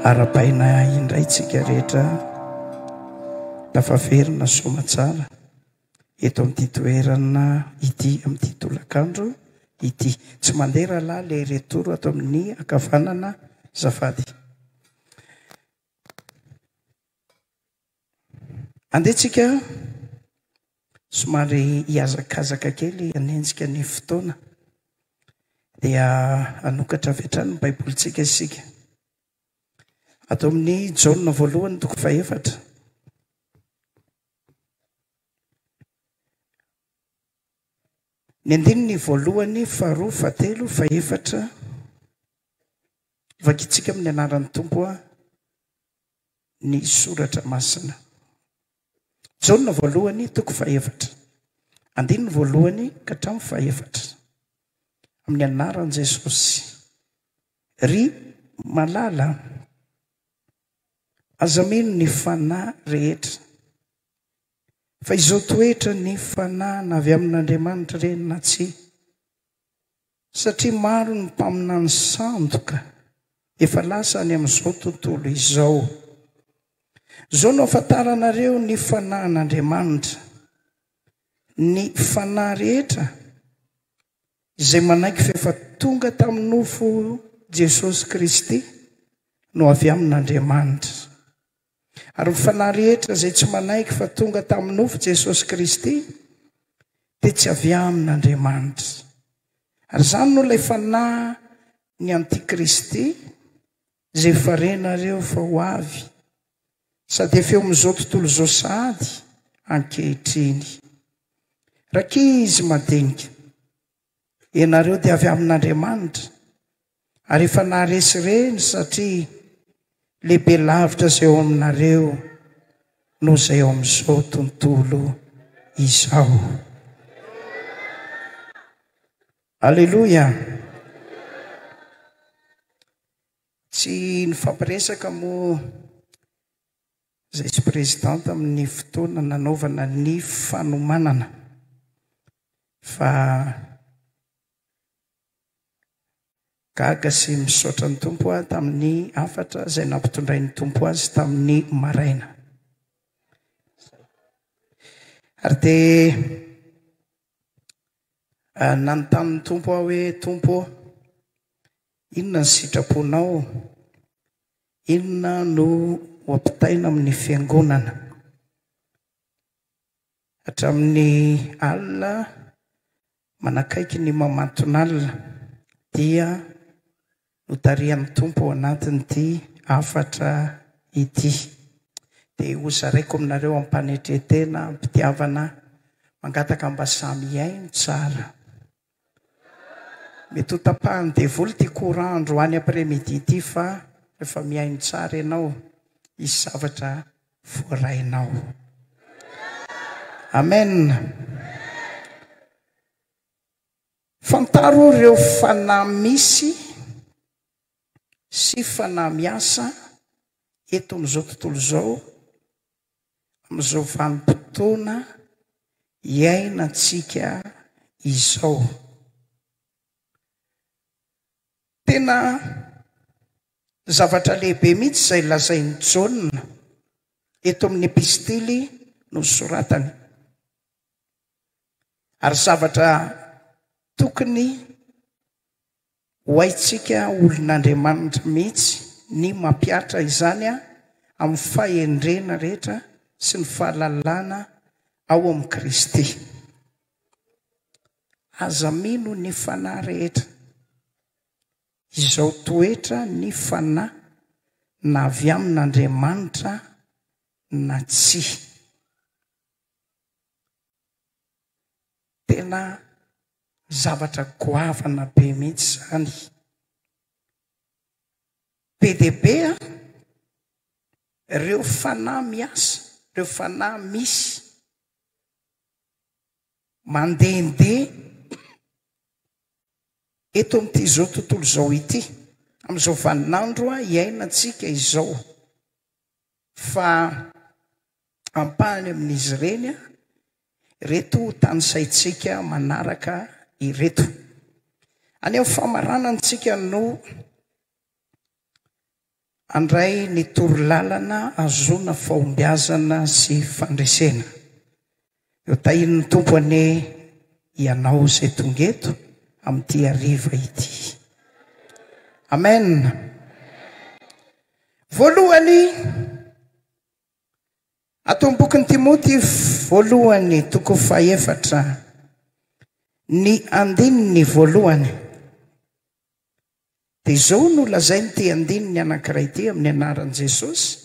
Arahabaina indray tsika rehetra tafaverina soamatsara eto amin'ity toerana ity amin'ity tolakandro ity. Tsy mandeha rahalahy le retour ato amin'ny ankavanana zafady. Andeha tsika somary hihazakazaka kely hanenjika ny fotoana dia hanokatra avy hatrany ny Baibolintsika isika. Ato amin'ny Jaona voalohany toko fahefatra. Ny andininy voalohany, faharoa, fahatelo, fahefatra. Vakintsika amin'ny anaran'ny Tompo ny soratra masina. Jaona voalohany toko fahefatra, andininy voalohany ka hatramin'ny fahefatra. Amin'ny anaran'i Jesosy. Ry malala, aza mino ny fanahy rehetra, fa izao toetra ny fanahy na avy amin'Andriamanitra ireny na tsia. Satria maro ny mpaminany sandoka efa lasa any amin'izao tontolo izao. Izao no ahafantaranareo ny fanahin'Andriamanitra, Ny fanahy rehetra izay manaiky fa efa tonga tamin'ny nofo Jesosy Kristy no avy amin'Andriamanitra. Ary ny fanahy rehetra izay tsy manaiky fa tonga tamin'ny nofo Jesosy Kristy dia tsy avy amin'Andriamanitra. Ary izany no ilay fanahy ny antikristy izay efa renareo fa ho avy sady efa eo amin'izao tontolo izao sahady ankehitriny. Rankizy madinika, ianareo dia avy amin'Andriamanitra ary efa naharesy ireny satria lehibe lavitra izay eo aminareo noho izay eo amin'izao tontolo izao. Aleloia! Tsy nifampiresaka moa izay sy président tamin'ny fotoana nanaovana ny fanomanana fa Gaga sy misaotra ny Tompo aho tamin'ny hafatra izay nampitondrain'ny Tompo azy tamin'ny maraina. Ary dia eh, nanontany ny Tompo aho hoe, Tompo ô, inona ny sitraponao? Inona no ho ampitaina amin'ny fiangonana? Hatramin'ny alina manakaiky ny mamanton'alina dia notarihan'ny Tompo ao anatin'ity hafatra ity. Dia hozaraiko aminareo am-panetren-tena, am-pitiavana, mangataka mba samy hihaino tsara. Mety ho tapahan'ny devoly ity courant androany après midi ity fa rehefa mihaino tsara ianao, hisy zavatra voarainao. Amen. Fantaro ireo fanahy misy sy fanahy miasa eto amin'izao tontolo izao, amin'izao vanim-potoana iainantsika izao. Tena zavatra lehibe mihitsy izay lazain'i Jaona eto amin'ny epistily nosoratany. Ary zavatra tokony ho haintsika olon'Andriamanitra mihitsy ny mampihatra izany amin'ny fahendrena rehetra sy ny fahalalana ao amin'i Kristy. Aza mino ny fanahy rehetra. Izao toetra ny fanahy na avy amin'Andriamanitra na tsia. Tena zavatra goavana be mihitsy izany. Be dia be an, ireo fanahy miasa, ireo fanahy misy, mandehandeha eto amin'ity izao tontolo izao ity, amin'izao vaninandro iainantsika izao. Fa ampahany amin'izy ireny ireto tanisaintsika manaraka ireto. Any amin'ny famaranantsika no. Handray ny torolalana ahazoana fahombiazana sy fandresena. Eo tahian'ny Tompo anie ianao izay tonga eto amin'ity hariva ity. Amen. Voalohany, ato amin'ny bokin'i Timoty voalohany toko fahefatra, ny andininy voalohany. Dia izao no lazain'ity andininy anankiray ity amin'ny anaran'i Jesosy,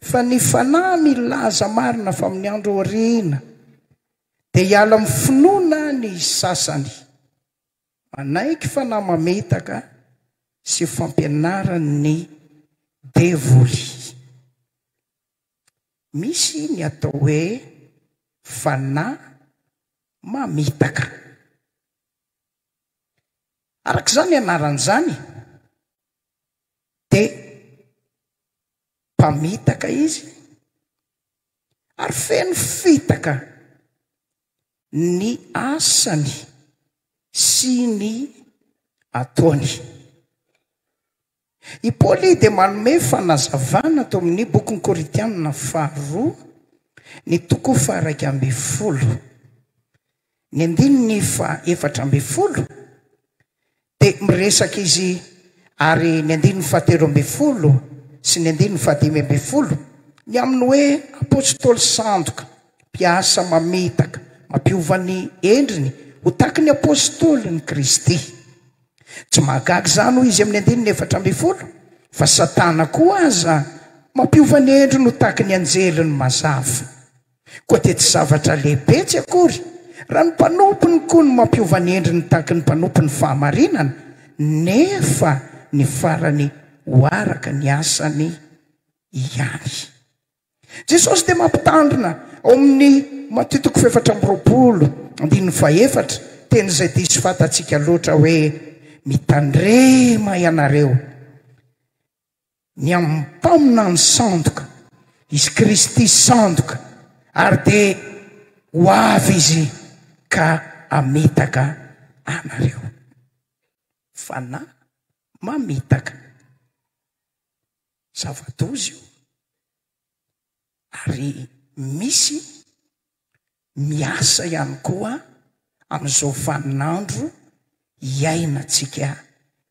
Fa ny Fanahy milaza marina fa amin'ny andro aoriana dia hiala amin'ny finoana ny sasany, manaiky fanahy mamitaka sy fampianaran'ny devoly. Misy ny atao hoe fanahy mamitaka. Araka izany anarany izany dia mpamitaka izy ary feno fitaka ny asany sy ny ataony. I Paoly dia manome fanazavana tao amin'ny bokin'ny Korintianina faharoa, ny toko faha-11, ny andininy faha-14, dia miresaka izy ary ny andininy faha-13 sy ny andininy faha-15 ny amin'ny hoe apostoly sandoka, mpiasa mamitaka, mampiova ny endriny ho tahaky ny apostolin'i Kristy. Tsy mahagaga izany, hoy izy amin'ny andininy 14, fa Satana koa aza mampiova ny endriny ho tahaky ny anjeliny mazava. Koa dia tsy zavatra lehibe tsy akory raha ny mpanompony koa no mampiova ny endriny tahaky ny mpanompon'ny fahamarinana, nefa ny farany ho araka ny asany ihany. Jesosy dia mampitandrina ao amin'ny Matio toko faha-24, andininy fahefatra, teny izay diso fantatsika loatra hoe, Mitandrema ianareo ny amin'ny mpaminany sandoka, izy Kristy sandoka, ary dia ho avy izy ka hamitaka anareo. Fanahy mamitaka. Zava-doza io. Ary misy miasa ihany koa amin'izao vaninandro iainantsika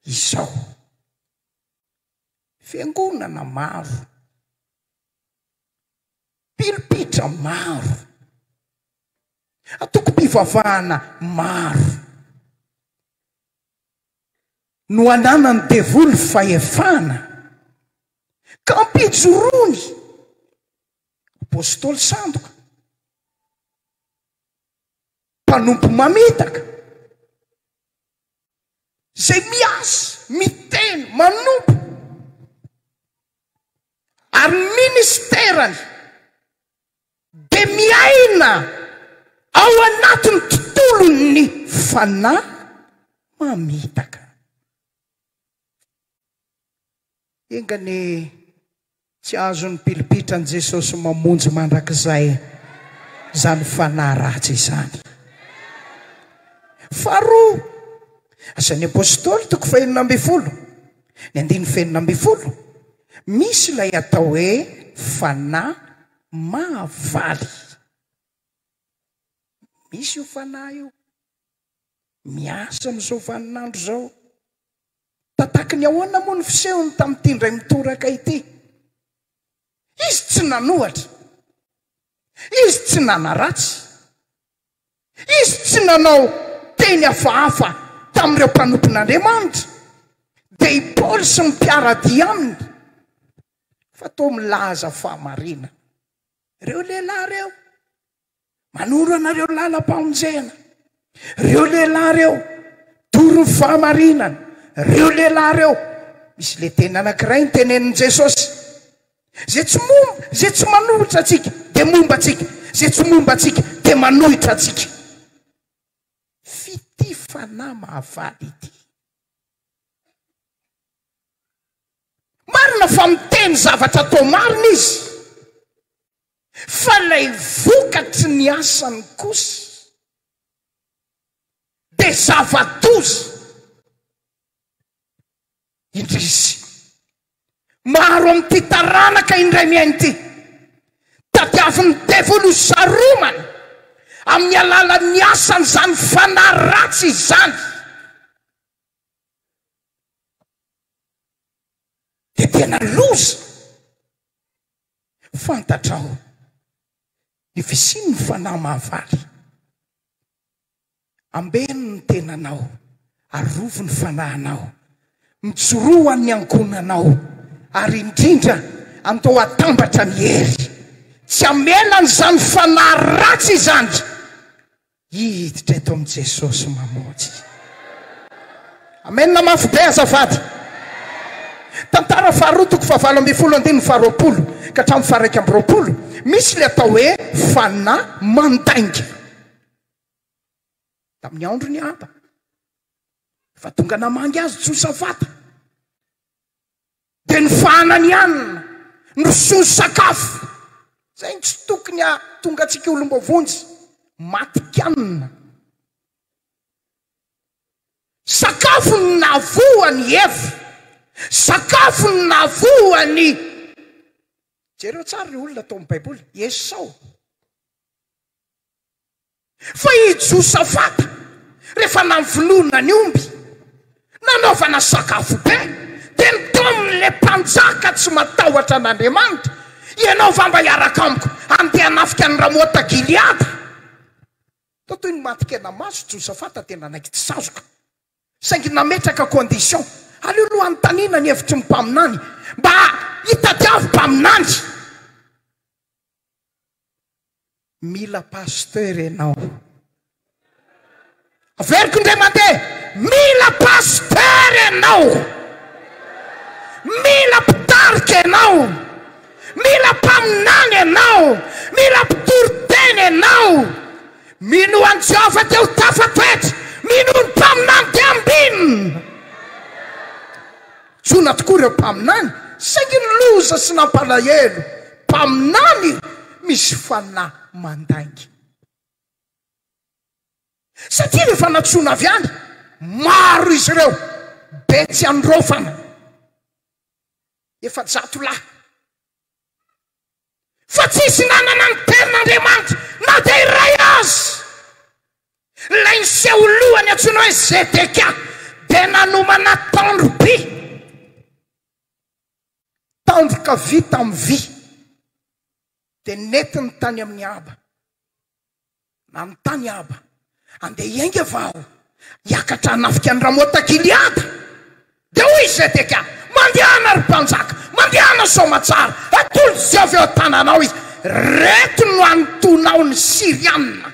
izao. Fiangonana maro, pilipitra maro, antokom-pivavahana maro no ananan'ny devoly fahefana ka ampijoroany apostoly sandoka, mpanompo mamitaka, izay miasa, miteny, manompo ary ny ministerany dia miaina ao anatin'ny tontolon'ny fanahy mamitaka. Enga anie tsy azon'ny pilipitran'i Jesosy mamonjy mandrakizay izany fanahy ratsy izany. Faharoa, Asan'ny Apostoly toko fahenina ambin'ny folo, ny andininy fahenina ambin'ny folo, misy ilay atao hoe fanahy mahavaly. Misy io fanahy io. Miasa amin'izao vaninandro izao. Tataky ny ahoana moa ny fisehony tamin'ity indray mitoraka ity? Izy tsy nanohatra. Izy tsy nanaratsy. Izy tsy nanao teny hafahafa tamin'ireo mpanompon'Andriamanitra, dia i Paoly sy ny mpiara-dia aminy, fa toa milaza fahamarinana. Ireo lehilahy ireo, manoro anareo lalam-pamonjena. Ireo lehilahy ireo, tory ny fahamarinana. Ireo lehilahy ireo, misy le teny anankiray nitenenin'i Jesosy. Izay tsy momba, izay tsy manohitra antsika dia momba antsika, izay tsy momba antsika dia manohitra antsika. Fitia fanahy mahavaly ity. Marina fa miteny zavatra atao marina izy, fa ilay vokatry ny asany kosa dia zava-doza. Indrisy. Maro amin'ity taranaka indray mihaino ity, tadiavin'ny devoly ho saromana amin'ny alalan'ny asan'izany fanahy ratsy izany. Dia tena loza. Fantatrao ny fisian'ny fanahy mahavaly. Ambeno ny tenanao, arovy ny fanahinao, mijoroa ho an'ny ankohonanao, ary indrindra andao hatambatra ny hery. Tsy hamela an'izany fanahy ratsy izany hiditra eto amin'i Jesosy Mamonjy. Amen mafy be azafady. Tantara faharoa toko fahavalo ambinifolo andininy faharoapolo ka hatramin'ny faha 21, misy ilay atao hoe fanahy mandainga. Tamin'ny androny Ahaba, efa tonga namangy azy Josafata, dia nifahanany hanina, nirosoany sakafo. Izay no tsy tokony hahatonga antsika olom-boavonjy, matikanina. Sakafo no nahavoa an'i Eva, sakafo no nahavoa an'i. Jereo tsara ireo olona tao amin'ny Baiboly, Esao. Fa i Josafata, rehefa nampinoana ny omby, nanaovana sakafo be, dia nitaomin'ilay mpanjaka tsy matahotra an'Andriamanitra, Ianao va mba hiaraka amiko handeha hanafika an'i Ramota Gileada? Toa toy ny matin-kena maso Josafata dia nanaiky tsy sazoka, saingy nametraka condition, aleo aloha hanontaniana ny hevitry ny mpaminany, mba hitadiavo mpaminany. Mila pasteur ianao. Averiko indray mandeha, mila pasteur ianao. Mila mpitarika ianao. Mila mpaminany ianao. Mila mpitory teny ianao. Minoa an'i Jehovah dia ho tafatoetra. Minoa ny mpaminany dia ambinina. Jona tokoa ireo mpaminany, saingy ny loza sy nampalahelo, mpaminany misy fanahy mandainga. Satria rehefa nantsoina avy any, maro izy ireo, be tsy andraofana, 400 lahy. Fa tsisy nanana ny tenin'Andriamanitra na dia iray aza. Ilay niseho lohany antsoina hoe Zedekia dia nanomana tandro-by, tandroka vita amin'ny vy, dia nentiny tany amin'ny Ahaba. Nanontany Ahaba, Andeha hiainga va aho hiakatra hanafika an'i Ramota Gileada? Dia hoy i Zedekia, Mandehana, ry mpanjaka, mandehana soamatsara, atolotro Jehovah eo an-tananao izy. Reto no hanintonao ny Syriana.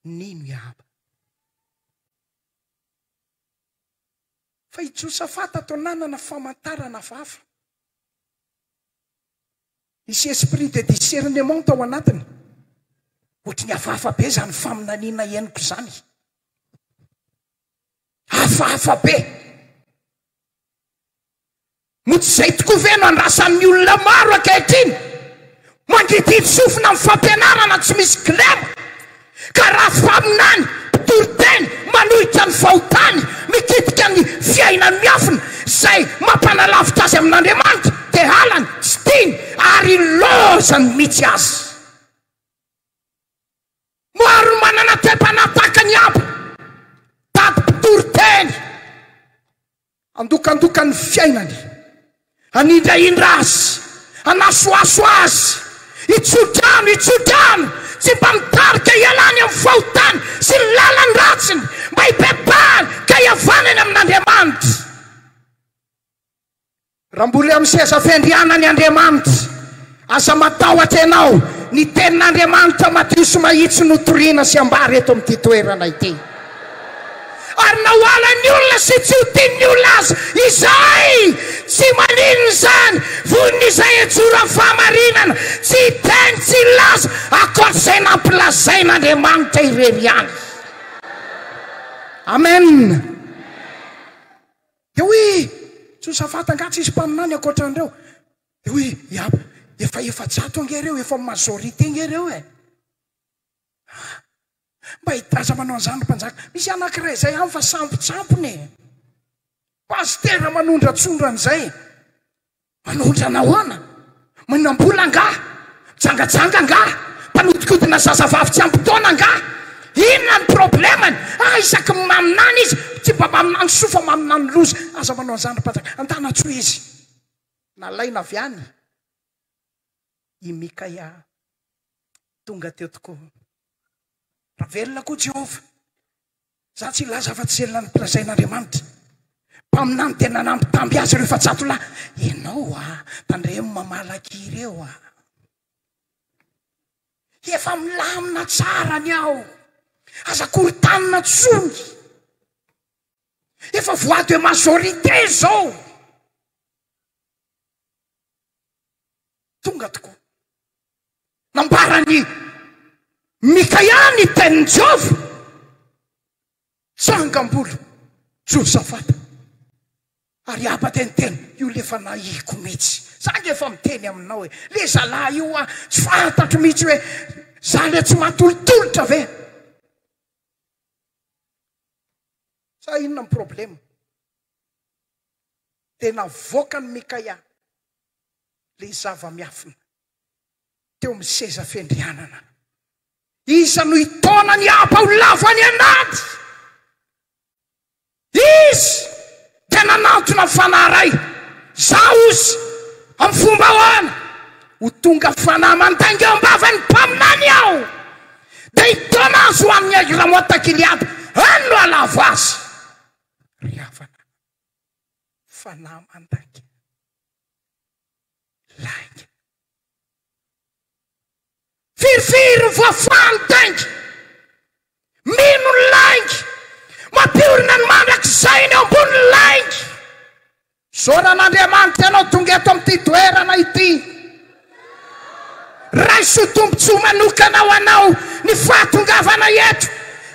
Nino i Ahaba. Fa i Josafata toa nanana famantarana hafahafa. Nisy esprit de discernement tao anatiny. Ohatry ny hafahafa be izany faminaniana henoko izany. Hafahafa be. Moa tsy izay tokoa ve no andrasan'ny olona maro ankehitriny? Mangidihidy sofina amin'ny fampianarana tsy misy kilema. Ka raha mpaminany, mpitory teny, manohitra ny fahotany, mikitika ny fiainany miafina, izay mampanalavitra azy amin'Andriamanitra, dia halany, tsy tiany, ary lozany mihitsy aza. Maro ny manana toe-panahy tahaka ny Aba, tady mpitory teny. Handokandoka ny fiainany, hanindrahindra azy, hanasohaso azy, hitsodrano, hitsodrano, tsy mba mitarika hialany amin'ny fahotany sy ny lalan-dratsiny, mba hibebahany ka hihavanany amin'Andriamanitra. Raha mbola eo amin'ny seza fiandrianany Andriamanitra, aza matahotra ianao, ny tenin'Andriamanitra madio sy mahitsy no torina sy ambara eto amin'ity toerana ity. Ary na ho halan'ny olona sy tsy ho tian'ny olona aza izahay, tsy maninona izany, vonona izahay hijoro amin'ny fahamarinana, tsy hiteny, tsy hilaza ankoatra izay nampilazain'Andriamanitra irery ihany. Amen. Dia hoy Josafata, Angaha tsisy mpaminany ankoatra an'ireo? Dia hoy i Ahaba, Efa 400 ange ireo, efa majorité ange ireo e! Ah, mba aza manao an'izany ry mpanjaka. Misy anankiray izay any fa sampontsampona e! Pasitera manondratsondra an'izay. Manondrana ahoana? Manam-bola angaha? Mijangajanga angaha? Mpanodikodina zazavavy tsy ampy taona angaha? Inona ny problemany? Ah, isaky ny maminany izy, tsy mba maminany soa fa maminany loza. Aza manao an'izany ry mpanjaka. Antanantsoa izy. Nalaina avy any i Mikaia. Tonga teo tokoa. Raha velona koa Jehovah, Za tsy hilaza afa-tsy izay lazain'Andriamanitra. Mpaminany dia nanambitamby azy ireo 400 lahy. Ianao a, tandremo mamalaky ireo a. Efa milamina tsara ny ao. Aza korontanina tsony. Efa voix de majorité zao. Tonga tokoa. Nambaran'i Mikaia ny tenin'i Jehovah, Tsangam-bolo Josafata. Ary Aba dia niteny, Io le efa nahiko mihitsy. Za nge efa miteny aminao e. Le zalahy io a, tsy fantatro mihitsy hoe za le tsy mahatolotolotra ve? Sa inona ny problema? Dia navoakan'i Mikaia le zava-miafina teo amin'ny seza fiandrianana. Iza no hitaona ny Aba ho lavo any an'ady? Izy dia nanantona fanahy iray. Zaho ozy, amin'ny fomba ahoana? Ho tonga fanahy mandainga eo am-bavan'ny mpaminany aho, dia hitaona azy ho amin'ny Ramota-Gileada. Any no hahalavo azy. Ry havana, fanahy mandainga. Lainga. Firifiry ny voafahan'ny dainga. Mino ny lainga. Mampiorina ny mandrakizay ny eo ambonin'ny lainga. Isaorana Andriamanitra ianao tonga eto amin'ity toerana ity. Raiso ho tombontsoa manokana ho anao ny fahatongavana eto.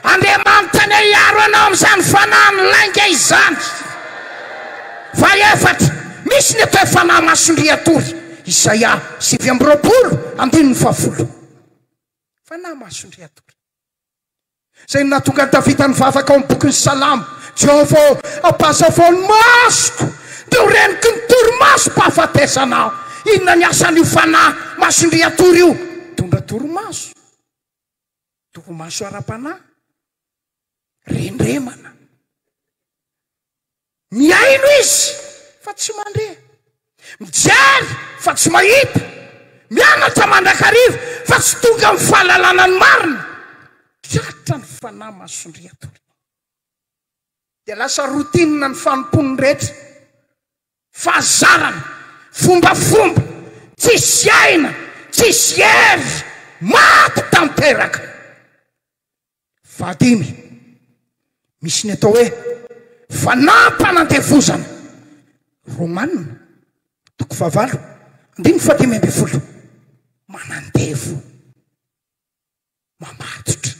Andriamanitra anie hiaro anao amin'izany fanahin'ny lainga izany. Fahefatra, misy ny atao hoe fanahy masondriatory. Isaia 29 andininy fahafolo. Fanahy masondriatory. Izay no nahatonga an'i Davida nivavaka ao amin'ny bokin'ny Salamo, Jehovah ô, ampahazavao ny masoko, dia ho renoky ny torimasom-pahafatesana aho. Inona ny asan'io fanahy masondriatory io? Mitondra torimaso. Torimaso ara-panahy. Rendremana. Mihaino izy fa tsy mandre. Mijery fa tsy mahita. Mianatra mandrakariva fa tsy tonga amin'ny fahalalana ny marina. Tratra ny fanahy masondriatory. Dia lasa routine ny fanompoany rehetra. Fahazarana, fombafomba, tsisy aina, tsisy hery, maty tanteraka. Fahadimy, misy ny atao hoe fanampanandevozana. Romana, toko fahavalo, andininy fahadimy ambin'ny folo. Manandevo, mamatotra,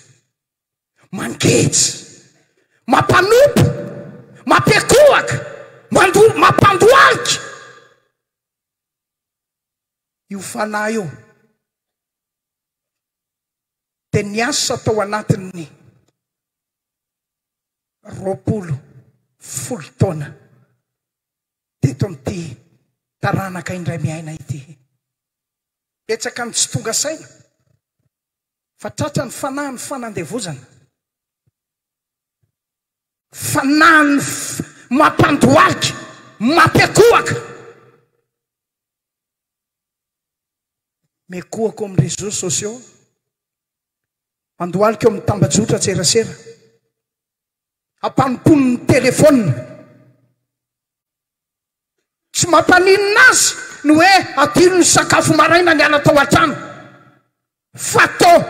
mangeja, mampanompo, mampiakohaka, mando-, mampandohalika. Io fanahy io. dia niasa tao anatin'ny 20 folo taona teto amin'ity taranaka indray miaina ity. Betsaka ny tsy tonga saina fa tratra ny fanahin'ny fanandevozana, fanahin'ny mampandohalika, mampiakohaka. Mikohaka eo amin'ny réseaux sociaux, mandohalika eo amin'ny tambajotran-tserasera, ampanompoany ny telefaonina. Tsy mampaninona azy ny hoe adino ny sakafo maraina niala tao an-trano, fa toa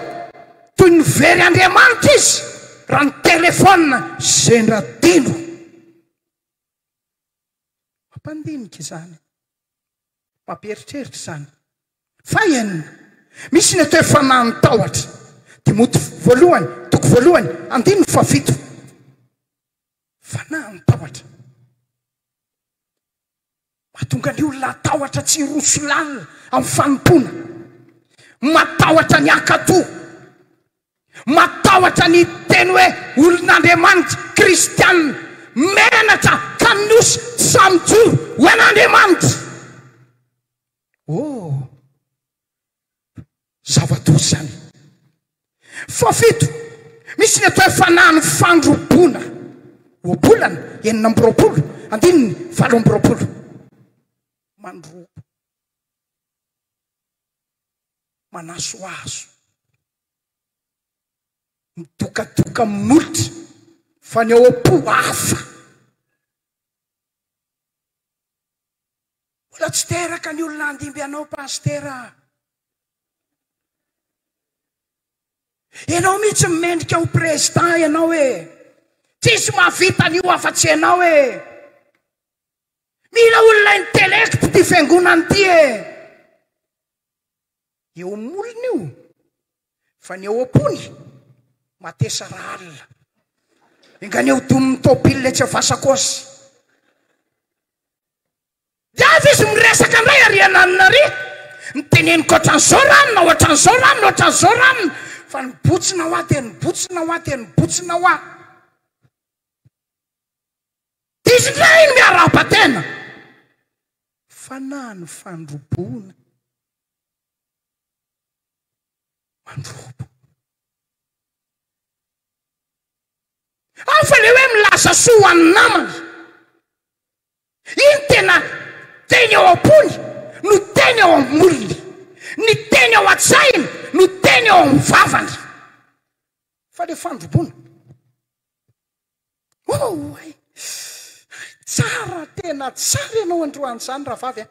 toy ny very Andriamanitra izy raha ny telefaonina sendra adino. Mampandinika izany. Mampieritreritra izany. Fahenina, misy ny atao hoe fanahin'ny tahotra. Timoty voalohany, toko voalohany, andininy fahafito. Fanahin'ny tahotra. Mahatonga ny olona hatahotra tsy hiroso lalina amin'ny fanompoana. Matahotra ny hankatò. Matahotra ny hiteny hoe olon'Andriamanitra, kristianina. Menatra ka. Fa ny osy tsy sahy mijoro ho an'Andriamanitra. Oh! Zava-doza izany. Fahafito, misy ny atao hoe fanahin'ny fandroboana. Ohabolana 26, andininy 28. Mandrobo. Manasohaso. Midokadoka amin'ny molotra, fa ny ao am-po hafa. Mbola tsy teraka ny olona handimby anao Pasitera a! Ianao mihitsy mendrika ho président ianao e! Tsisy mahavita an'io afa-tsy ianao e! Mila olona intellect ity fiangonana ity e! Eo amin'ny molony io, fa ny ao am-pony, matesa rahalina. Enga anie ho domin'ny tôbila etsy Avasakôsy. Dia avy izy miresaka indray ary ananona ary, niteneniko ohatran'izao ranona, ohatran'izao ranona, ohatran'izao ranona, fa nibotsina hoa dia nibotsina hoa dia nibotsina hoa. Dia izy indray no miarahaba tena. Fanahy ny fandroboana. Mandrobo. Hafa le hoe milaza soa ho an'ny namana. Iny tena teny ao am-pony no teny ao amin'ny molony. Ny teny ao an-tsainy no teny ao amin'ny vavany. Fa le fandroboana. Oh, ay. Tsara, tena tsara ianao androany izany rahavavy a.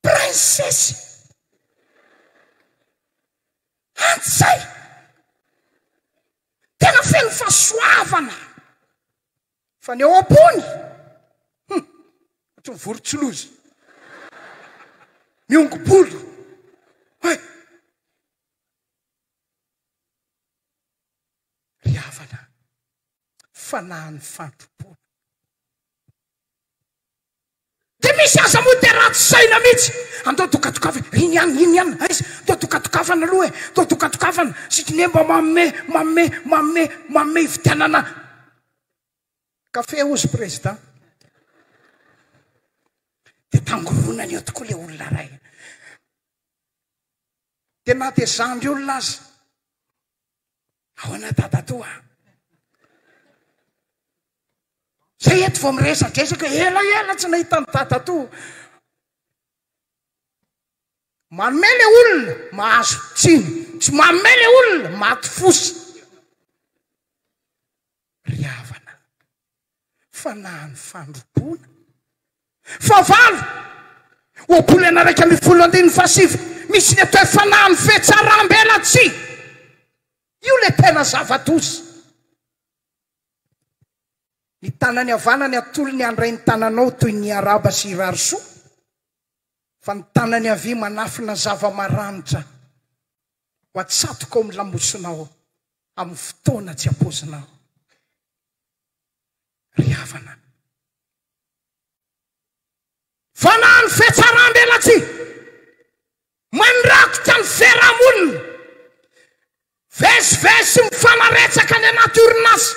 Princesse. Antsay. Tena feno fahasoavana. Fa ny ao am-pony, hum, ohatry ny vorontsiloza. Miongo-bolo. Hay. Ry havana, fanahin'ny fandroboana. Dia misy aza moa dia ratsy saina mihitsy. Andao dokadokafana, iny ihany, iny ihany, aiza? Andao dokadokafana aloha e, andao dokadokafana, sitrine mba manome, manome, manome, manome hividianana kafe hozy président. Dia tangoronany eo tokoa ilay olona iray. Dia na dia zandry olona aza, Ahoana dadatoa a? Zay eto vao miresadresaka ela ela tsy nahita ny dadatoa. Manome le olona mahazo tsiny, tsy manome le olona maty fosa. Ry havana, fanahin'ny fandroboana. Fahavalo, ohabolana 11 andininy fahasivy, misy ny atao hoe fanahin'ny fihatsaram-belatsihy. Io ilay tena zava-doza. Ny tanany havanany atolony handray ny tananao toy ny Araba sy hirary soa, fa ny tanany havia manafina zava-maranitra ho atsatoka ao amin'ny lamosinao amin'ny fotoana tsy ampoizinao. Ry havana, fanahy ny fihatsaram-belatsihy. Mandrakotra ny fiarahamonina. Vezivezy sy mifanaretsaka any anaty orinasa.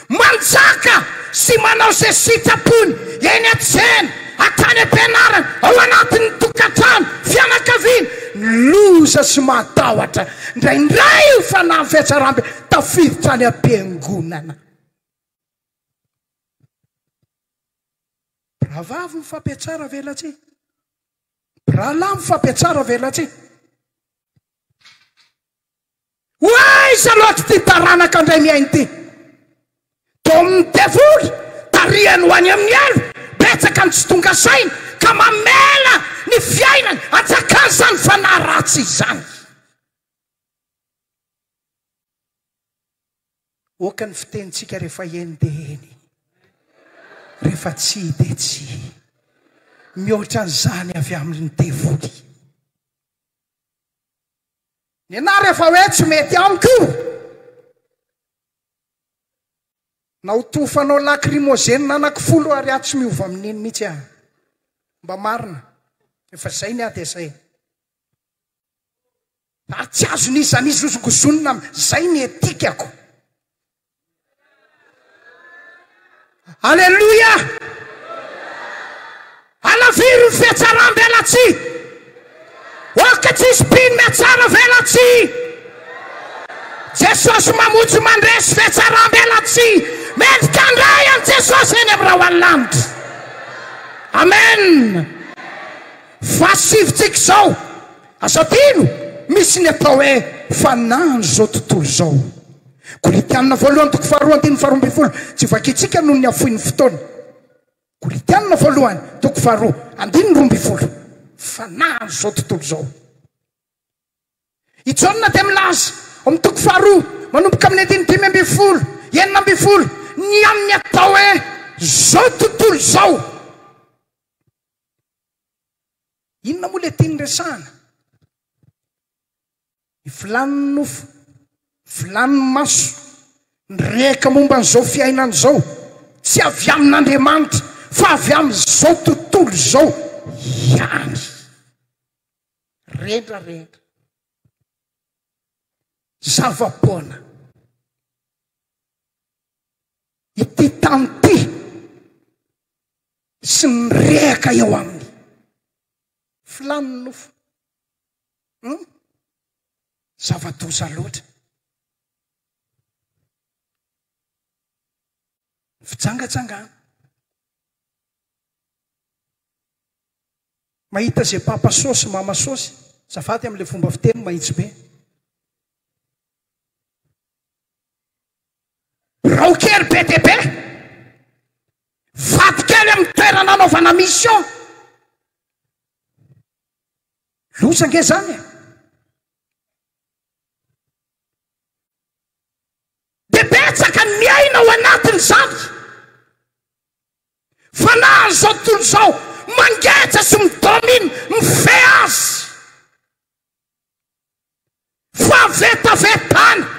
Manjaka sy manao izay sitrapony eny an-tsena, hatrany am-pianarana, ao anatin'ny tokantrano, fianakaviana. Ny loza sy mahatahotra indraindray io fanahy fihatsaram-be tafiditra any am-piangonana. Rahavavy mifampihatsara velatsihy. Mpirahalahy mifampihatsara velatsihy. Ho aiza loatra ity taranaka indray mihaino ity? Domin'ny devoly, tarihany ho any amin'ny helo, betsaka ny tsy tonga saina ka mamela ny fiainany anjakan'izany fanahy ratsy izany. Oka ny fitenintsika rehefa eny dia eny, rehefa tsia dia tsia. Mihoatra an'izany avy amin'ny devoly. Ny anah rehefa hoe tsy mety amiko io, na ho tofanao lacrymogène anaky folo ary aho tsy miova amin'iny mihitsy aho. Mba marina, efa zay ny ahy dia zay. Ary tsy azon'iza n'iza hozongozonina am zay ny etikako. Aleloia! Alaviro ny fihatsaram-belatsihy. Aoka tsy hisy mpino mihatsara velatsihy. Jesosy mamonjy mandresy fihatsaram-belatsihy. Mendrika handray an'i Jesosy eny amin'ny rahon'ny lanitra. Amen. Fahasivintsika izao. Aza adino, misy ny atao hoe fanahin'izao tontolo izao. Korintiana voalohany toko faharoa andininy faharoa ambin'ny folo, tsy vakintsika noho ny hafoin'ny fotoana. Korintiana voalohany toko faharoa andininy 12, fanahin'izao tontolo izao. I Jaona dia milaza ao amin'ny toko faharoa manomboka amin'ny andininy 15, 16, ny amin'ny atao hoe izao tontolo izao. Inona moa ilay tiany resahana? Ny filàn'ny nofo, ny filàn'ny maso, ny rehaka momba an'izao fiainana izao, tsy avy amin'Andriamanitra fa avy amin'izao tontolo izao ihany. Rendrarendra. Zava-poana. Ity tany ity. sy ny rehaka eo aminy. Filàn'ny nofo. Hum? Zava-doza loatra. Fijangajangana. Mahita izay papa sosy, mama sosy, zafady amin'ilay fomba fiteny mahitsy be. Birao kely be dia be. Vato kely amin'ny toerana anaovana mission. Loza ange zany e. Dia betsaka ny miaina ao anatin'izany. Fanahin'izao tontolo izao mangeja sy mi-domine, mifehy azy. Fahavetavetana.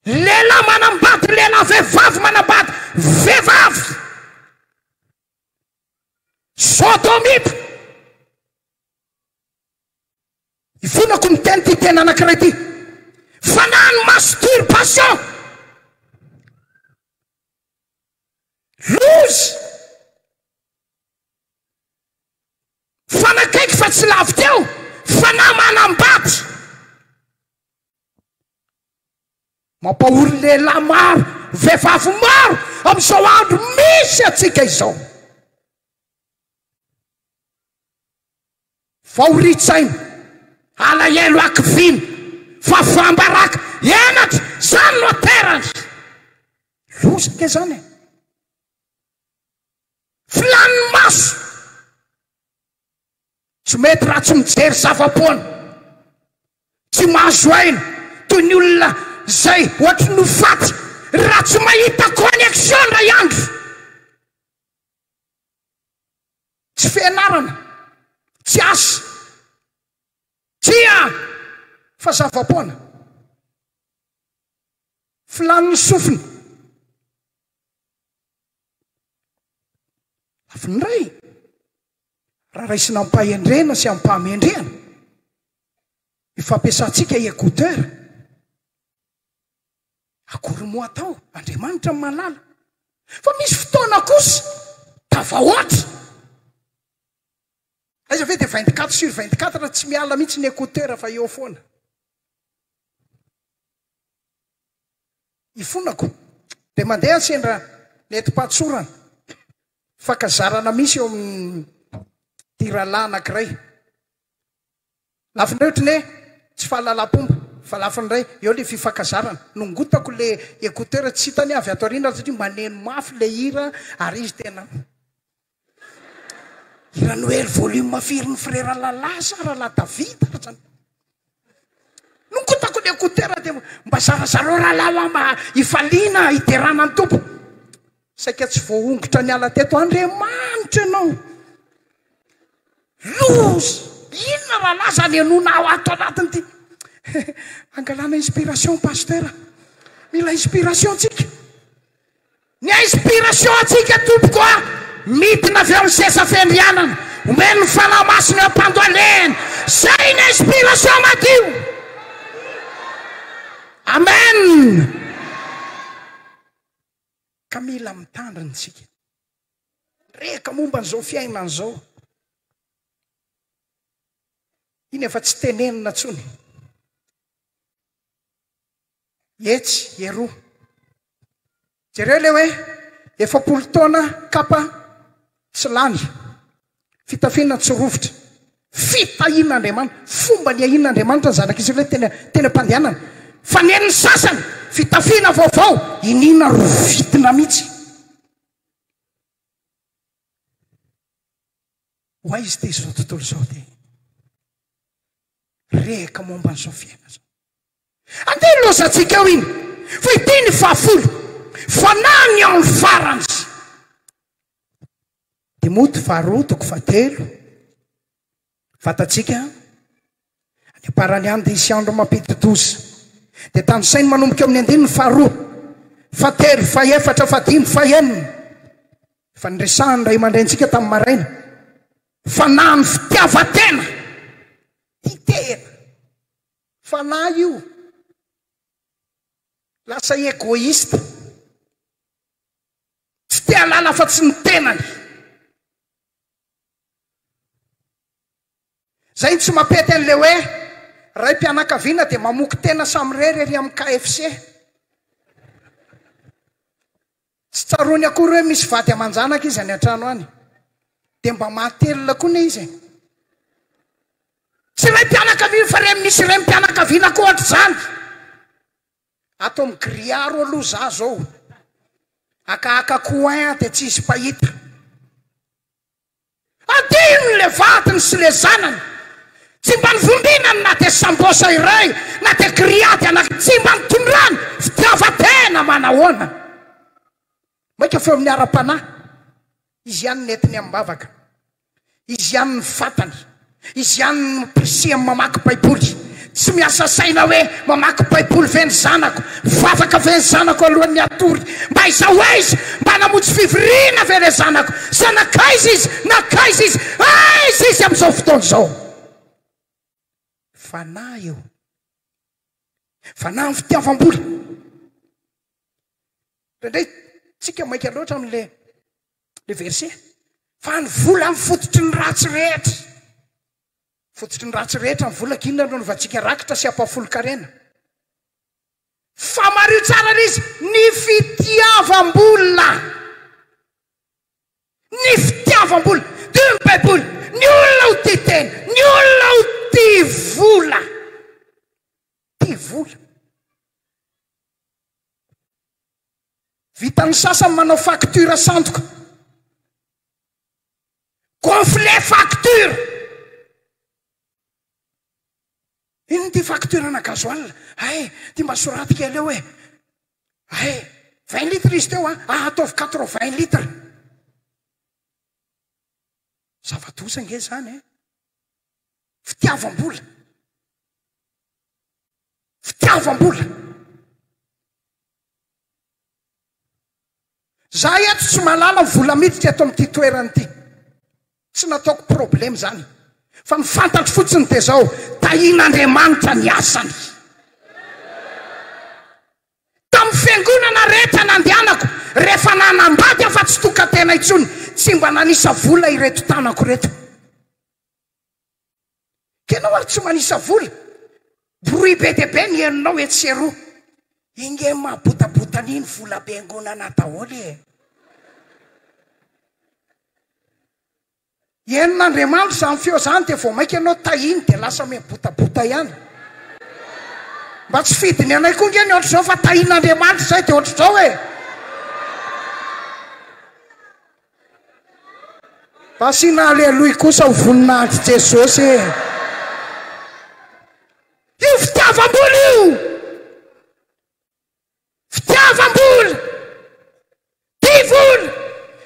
Lehilahy manambady lehilahy, vehivavy manambady vehivavy. Sodomita. Ifonako miteny ity teny anankiray ity. Fanahy ny masturbation. Loza. Fanakaiky fa tsy lavitra eo. Fanahy manambady. Mampahory lehilahy maro, vehivavy maro amin'izao andro misy antsika izao. Fahorian-tsaina, alahelo hakiviana, fahafaham-baraka, henatra, izany no aterany. Loza ange izany e. Filan'ny maso. Tsy mety raha tsy mijery zava-poana. Tsy mahazo aina toy ny olona izay ohatry ny ho faty raha tsy mahita connexion indray andro. Tsy fianarana, tsy asa, tsia fa zava-poana. Filan'ny sofina. Lafiny iray. Raha raisina am-pahendrena sy am-pahamendrehana ny fampiasantsika écouteur, akory moa atao, Andriamanitra no mahalala. Fa misy fotoana kosa tafahoatra. Aiza ve dia 24 sur 24 tsy miala mihitsy ny écouteur fa eo foana. Ifonako dia mandeha sendra nentim-pahatsorana. Fankazarana misy eo amin'ity rahalahy anankiray. Lafiny iray ohatry ny hoe tsy fahalalam-pomba, fa lafiny iray eo ilay fifankazarana. Nongotako ilay écouteur tsy hitany avy ato aoriana satria maneno mafy ilay hira ary izy tena hira Noely volume firy ny frera Lala sa rahalahy David ary zany. Nongotako ny écouteur dia mba zarazarao rahalahy hoa mba hifaliana hiderana ny Tompo. Saika tsy voahongotra niala teto Andriamanitra ianao. Loza! Inona rahalahy zany henoina ato anatin'ity? Angalana inspiration pasteur. Mila inspiration tsika. Ny inspiration antsika tompoko a, midina avy eo amin'ny seza fiandrianana, omen'ny Fanahy Masina eo am-pandohalehana, zay ny inspiration madio. Amen. Ka mila mitandrina isika. Rehaka momba an'izao fiainana izao. Iny efa tsy tenenina intsony. Etsy, eroa. Jereo ilay hoe 40 taona kapa tsy lany, fitafiana tsy rovitra. Fitahian'Andriamanitra, fomba niahian'Andriamanitra ny zanak'Israely teny teny am-pandehanana. Fa nen'ny sasany, fitafiana vaovao, iniana rovitina mihitsy. Ho aiza ity izao tontolo izao ity? Rehaka momba an'izao fiainana izao. Andeha lozantsika eo iny. Fa ity ny fahafolo. Fanahy ny andro farany. Timoty faharoa toko fahatelo. Fantatsika, any am-parany any dia hisy andro mampidi-doza. Dia tanisainy manomboka eo amin'ny andininy faharoa, fahatelo, fahefatra, fahadimy, fahenina. Efa niresahan'ny ray aman-drenintsika tamin'ny maraina. Fanahy ny fitiavan-tena. Tia tena. Fanahy io. Lasa egoïste. Tsy te hahalala afa-tsy ny tenany. Zay no tsy mampety an'le hoe raim-pianakaviana dia mamoky tena samirery ery amin'ny KFC. Tsy tsaroany akory hoe misy vady aman-janaka izy any an-trano any. Dia mba mahatelina koa ne izy e. Tsy raim-pianakaviana fa re misy raim-pianakaviana koa ohatr'izany. Ato amin'ny grillard aloha za zao. Akahaka coin dia tsy hisy mpahita. Adinony le vadiny sy le zanany. Tsy mba nivombinany na dia sambosa iray na dia grillade anaky tsy mba nitondrany fitiavan-tena manahoana. Maika feo amin'ny ara-panahy. Izy ihany nentiny amim-bavaka. Izy ihany ny fantany. Izy ihany no ampirisihany mamaky Baiboly. Tsy miasa saina hoe mamaky Baiboly ve ny zanako? Mivavaka ve ny zanako alohan'ny hatory? Mba aiza ho aiza? Mba namonjy fivoriana ve ilay zanako? Sa nankaiza izy? Nankaiza izy? Aiza izy amin'izao fotoana izao? Fanahy io. Fanahy ny fitiavam-bola. Indraindray tsika maika loatra amin'le le verset. Fa ny vola ny fototry ny ratsy rehetra. Fototry ny ratsy rehetra ny vola, k'inona no anaovantsika rakitra sy ampahafolon-karena? Fa mariho tsara le izy, ny fitiavam-bola. Ny fitiavam-bola. Dia ny Baiboly, ny olona ho tia tena, ny olona ho tia vola. Tia vola. Vitan'ny sasany manao facture sandoka. Gonfler facture. Inona ity facture ana gasoil? Hay, ty mba soraty kely eo e. Hay, 20 litres izy teo a, ah, ataovy 80 litres. Zava-doza ange izany e. Fitiavam-bola. Fitiavam-bola. Za eto tsy mahalala ny vola miditra eto amin'ity toerana ity. Tsy nataoko problème zany. Fa ny fantatro fotsiny dia zao, tahian'Andriamanitra ny asany. Tamin'ny fiangonana rehetra nandehanako, rehefa nanambady aho fa tsy tokan-tena intsony, tsy mba nanisa vola ireto tanako ireto. K'enao ary tsy manisa vola. Bruit be dia be ny henonao etsy sy eroa. Inge mahabotabota an'iny volam-piangonana daholo e. Henon'Andriamanitra izany feo izany dia vao mainka ianao tahiny dia lasa mihabotabota ihany. Mba tsy fidiny anay koa nge ny ohatr'izao fa tahin'Andriamanitra izay dia ohatr'izao e. Mba asiana aleloia kosa ho voninahitr'i Jesosy e. Io fitiavam-bola io. Fitiavam-bola. Tia vola.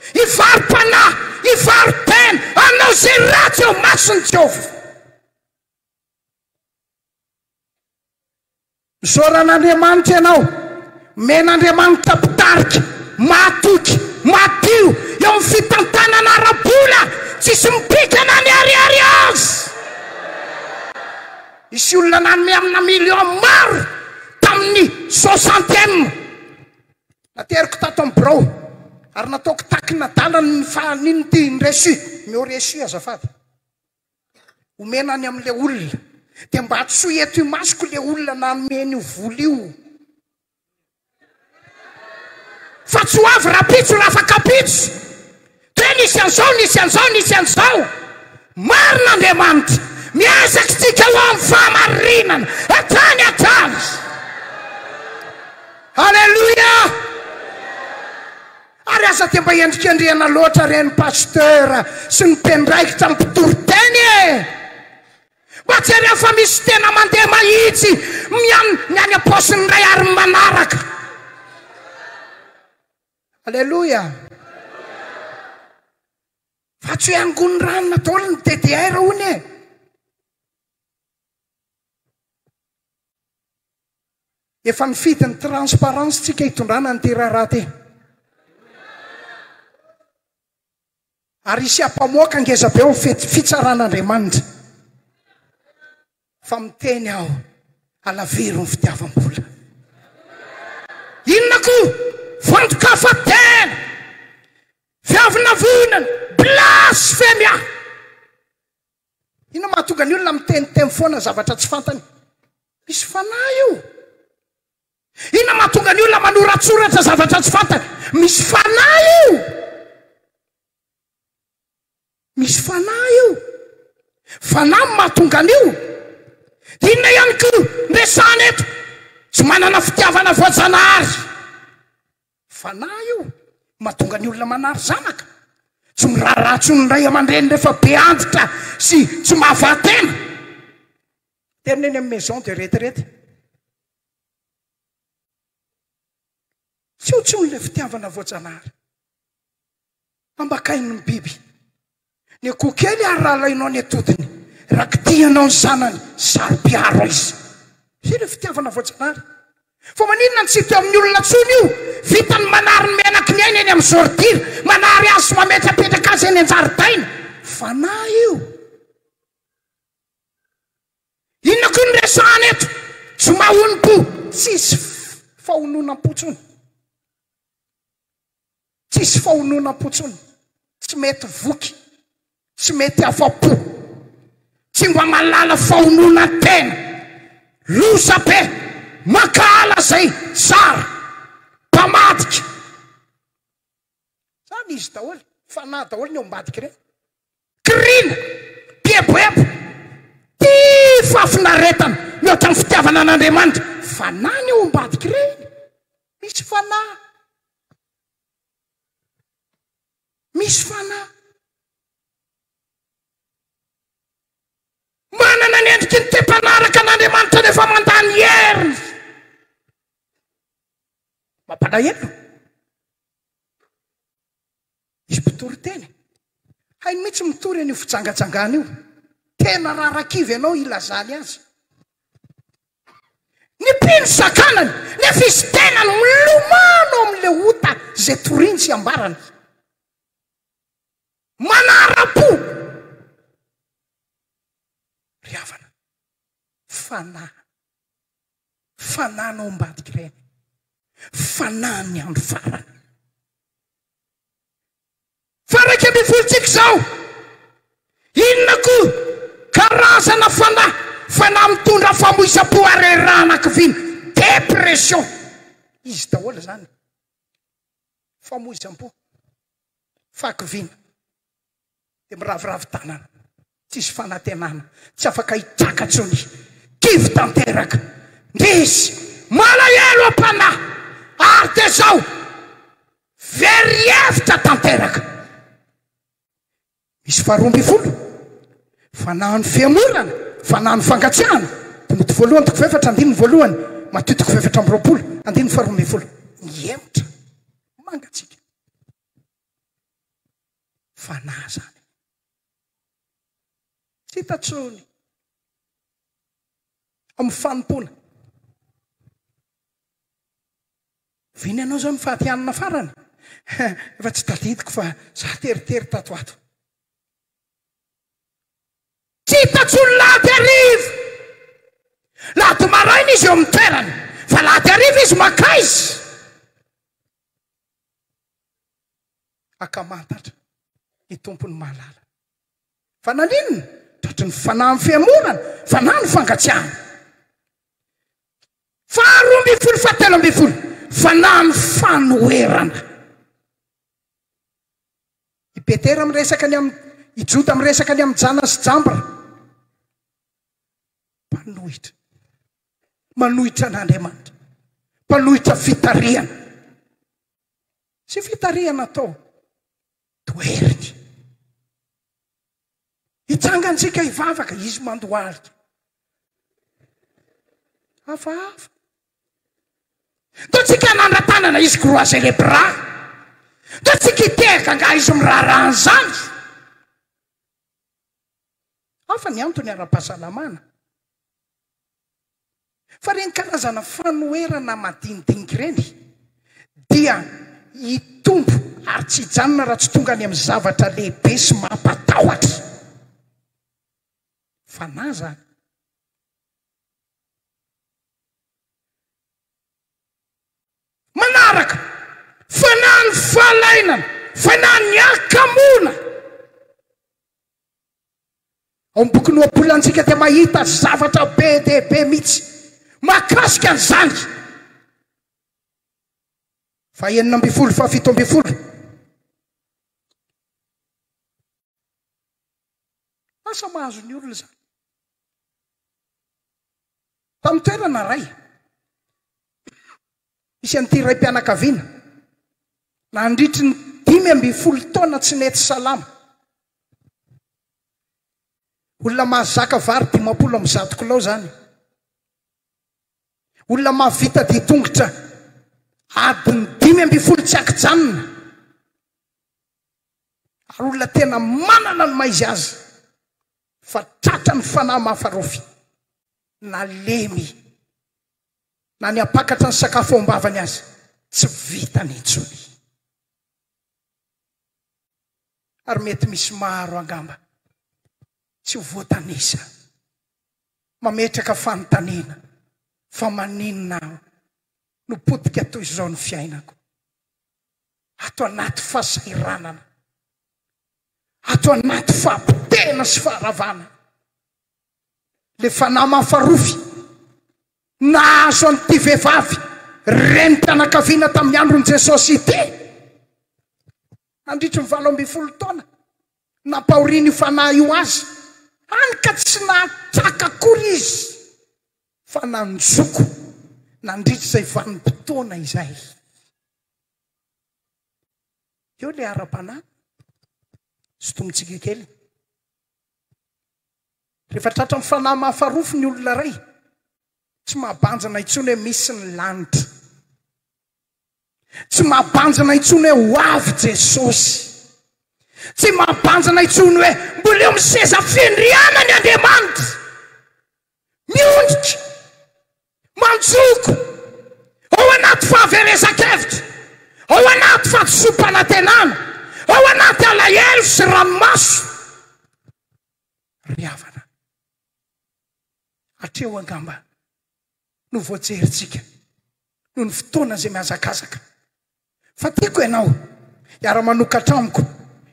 Hivaro-panahy, hivaro-tena, hanao izay ratsy eo mason'i Jehovah. Misaora an'Andriamanitra ianao. Omen'Andriamanitra mpitarika mahatoky, madio eo amin'ny fitantanana ara-bola, tsisy mipika na ny ariary azy. Nisy olona nanome amina millions maro tamin'ny soixantième. Nateriko tato amin'ny birao ary nataoko takin'adala ny fahan'inona ity, ny reçu. Omeo reçu azafady. Omena any amin'ilay olona. Dia mba antsoy eto imasoko ilay olona nanome an'io vola io. Fa tsy ho avy rahampitso rafakampitso. Dia hoe nisy an'izao, nisy an'izao, nisy an'izao. Marina Andriamanitra. Miezaka isika ho amin'ny fahamarinana hatrany hatrany. Alléluia! Ary aza dia mba endrikendrehana loatra re ny pasteur sy ny mpiandraikitra ny mpitory teny e! Mba jereo fa misy tena mandeha mahitsy mian ny any am-paosiny indray ary ny manaraka. Aleloia. Fa tsy hoe angony ranona daholo ny DDR hono e. Efa nifidy ny transparence tsika hitondrana an'ity raharaha ity. Ary hisy ampamoaka ngeza be ao fety fitsaran'Andriamanitra. Fa miteny aho, alaviro ny fitiavam-bola. Inona koa? Fandokafa-tena, fiavonavonana, blasfemia. Inona mahatonga ny olona miteniteny foana zavatra tsy fantany? Misy fanahy io. Inona mahatonga ny olona manoratsoratra zavatra tsy fantany? Misy fanahy io. Misy fanahy io. Fanahy no mahatonga an'io. Inona ihany koa no resahana eto? Tsy manana fitiavana voajanahary. Fanahy io mahatonga ny olona manary zanaka. Tsy miraharaha intsony ny ray aman-dreny rehefa be antitra sy tsy mahavaha-tena. Terina eny amin'ny maison de retraite. Tsy eo intsony ilay fitiavana voajanahary. Ambakain'ny biby. Ny akoho kely ary raha alainao ny atodiny, raha kitihanao ny zanany, saro-piaro izy. Izay ilay fitiavana voajanahary. Fa maninona no tsy hita eo amin'ny olona intsony io? Vita ny manary ny menaky ny aina eny amin'ny zordira, manary azy sy mametrapetraka azy eny an-jaridaina. Fanahy io. Inona koa no resahana eto? Tsy mahonom-po, tsisy fahononam-po intsony. Tsisy fahononam-po intsony. Tsy mety voky, tsy mety afa-po, tsy mba mahalala fahononan-tena. Loza be, mankahala izay tsara, mpamadika. Zany izy daholo, fanahy daholo ny ao ambadika ireny. Kirina, mpieboebo, tia fahafinaretana mihoatra ny fitiavana an'Andriamanitra. Fanahy ny ao ambadika ireny. Misy fanahy. Misy fanahy. Manana ny endriky ny te-mpanaraka an'Andriamanitra nefa mandany heriny. Mampalahelo. Izy mpitory teny. Hainy mihitsy mitory an'io fijangajangana io. Tena rarakivy ianao hilazany azy. Ny mpino sakanany, nefa izy tenany milomano amin'ilay ota izay toriny sy ambarany. Manara-po. Ry havana, fanahy. Fanahy no ambadik'ireny. Fanahy ny andro farany. Fa 11 tsika izao. Inona koa karazana fanahy? Fanahy mitondra famoizam-po harerahana kiviana, dépression. Izy daholo izany. Famoizam-po, fahakiviana. Dia miraviravy tanana, tsisy fanantenana, tsy afaka hitraka intsony, kivy tanteraka, ndrisy, malahelo am-panahy, ary dia izao, very hevitra tanteraka. Misy faharoa ambin'ny folo, fanahin'ny fihemorana, fanahin'ny fangatsiahana, Timoty voalohany toko fahefatra andininy voalohany, Matio toko fahefatra amby roapolo andininy faharoa ambin'ny folo. Mihemotra, mangatsiaka. Fanahy zany. Tsy hita tsony. Amin'ny fanompoana. Vina ianao zao ny faty hanina farany? Efa tsy tadidiko fa za teritery tato ato. Tsy hita tsony lahady hariva. Lahady maraina izy eo amin'ny toerany. Fa lahady hariva izy makaiza? Ankamantatra ny Tompony mahalala. Fa naninona? Tratry ny fanahin'ny fihemorana, fanahin'ny fangatsiahana. Faharoa ambin'ny folo, fahatelo ambin'ny folo, fanahin'ny fanoherana. I Petera miresaka ny amin'ny, i Joda miresaka ny amin'i Jana sy Jambra. Mpanohitra. Manohitra an'Andriamanitra. Mpanohitra fitarihana. Tsy fitarihana atao, toheriny. Hitsangantsika hivavaka, izy mandohalika. Hafahafa. Ndao tsika hanandra-tanana, izy croiser les bras. Ndao tsika hitehaka, angaha izy miraharaha an'izany? Hafa ny antony ara-pahasalamana. Fa ireny karazana fanoherana madinidinika ireny dia hitombo ary tsy hijanona raha tsy tonga any amin'ny zavatra lehibe sy mampatahotra. Fanahy izany. Manaraka, fanahy ny fahalainana, fanahy ny hakamoana. Ao amin'ny bokin'ny Ohabolantsika dia mahita zavatra be dia be mihitsy mahakasika an'izany. Faha-16, faha-17. Asa mahazo ny olona izany. Tamin'ny toerana iray, nisy an'ity raim-pianakaviana nandritry ny 15 taona tsy nety salama. Olona mahazaka vary 150 kilao zany. Olona mahavita dia tongotra adiny 15 tsy ankijanona. Ary olona tena manana ny maizy azy fa tratra ny fanahy mahafarofy nalemy na ny ampakatra ny sakafo ao am-bavany azy tsy vitany intsony. Ary mety misy maro angamba tsy ho voatanisa mametraka fanontaniana fa maninona aho no potika toy izao ny fiainako? Ato anaty fahasahiranana, ato anaty fahapotehana sy faharavana. Le fanahy mahafarofy nahazo an'ity vehivavy renim-pianakaviana tamin'ny andron'i Jesosy ity. Nandritry ny 18 taona, nampahorian'io fanahy io azy, hany ka tsy nahatraka akory izy fa nanjoko nandritra izay vanim-potoana izay. Eo le ara-panahy, sintomintsika kely. Rehefa tratran'ny fanahy mahafarofy ny olona iray, tsy mahabanjina intsony hoe misy ny lanitra. Tsy mahabanjina intsony hoe ho avy Jesosy. Tsy mahabanjina intsony hoe mbola eo amin'ny seza fiandrianany Andriamanitra. Miondrika, manjoko, ao anaty fahaverezan-kevitra, ao anaty fahadisoam-panantenana, ao anaty alahelo sy ranomaso. Ry havana, hatreo angamba no voajerintsika noho ny fotoana izay mihazakazaka. Fa tiako ianao hiara-manokatra amiko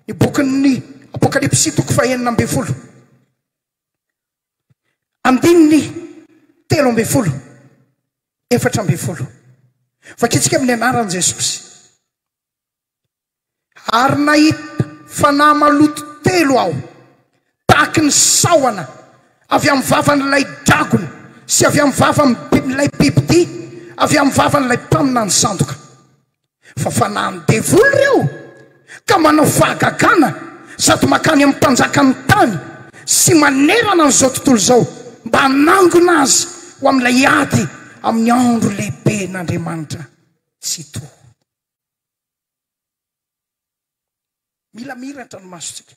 ny bokin'ny Apokalypsy toko fahenina ambin'ny folo. Andininy 13, 14. Vakintsika amin'ny anaran'i Jesosy. Ary nahita fanahy maloto telo aho, tahaky ny sahona avy amin'ny vavan'ilay dragona sy avy amin'ny vavan'ilay bibidia, avy amin'ny vavan'ilay mpaminany sandoka. Fa fanahin'ny devoly ireo ka manao fahagagana sady mankany amin'ny mpanjakan'ny tany sy manerana an'izao tontolo izao mba hanangona azy ho amin'ilay ady amin'ny andro lehiben'Andriamanitra Tsitoha. Mila miratra ny masontsika.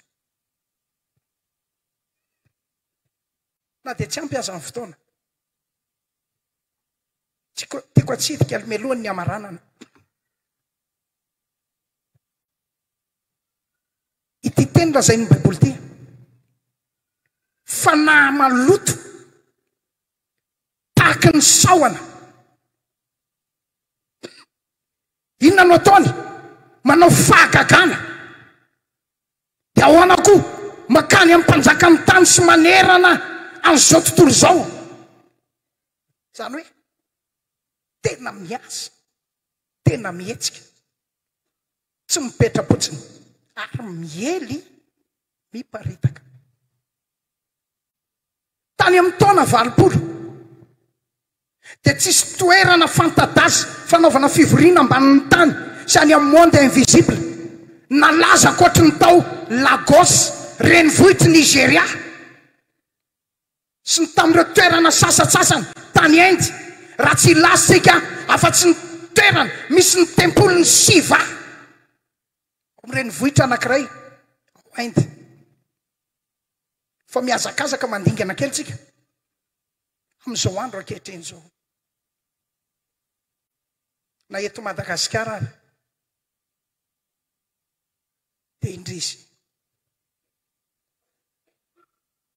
Na dia tsy ampy aza ny fotoana. Tiako tiako atsidika aloha mialohan'ny hamaranana. Ity teny lazain'ny Baiboly ity. Fanahy maloto tahaky ny sahona. Inona no ataony? Manao fahagagana. Dia ahoana koa? Mankany amin'ny mpanjakan'ny tany sy manerana an'izao tontolo izao. Izany hoe tena miasa, tena mihetsika, tsy mipetra-potsiny ary miely miparitaka. Tany amin'ny taona 80 dia tsisy toerana fanta-daza fanaovana fivoriana ambanin'ny tany sy any amin'ny monde invisible nalaza ankoatry ny tao Lagos, renivohitr'i Nigeria, sy ny tamin'ireo toerana sasantsasany tany Inde, raha tsy hilaza isika afa-tsy ny toerana misy ny tempolin'i Shiva ao amin'ny renivohitra anankiray ao Inde. Fa mihazakazaka mandingana kely tsika amin'izao andro ankehitriny izao. Na eto Madagasikara ary dia indrisy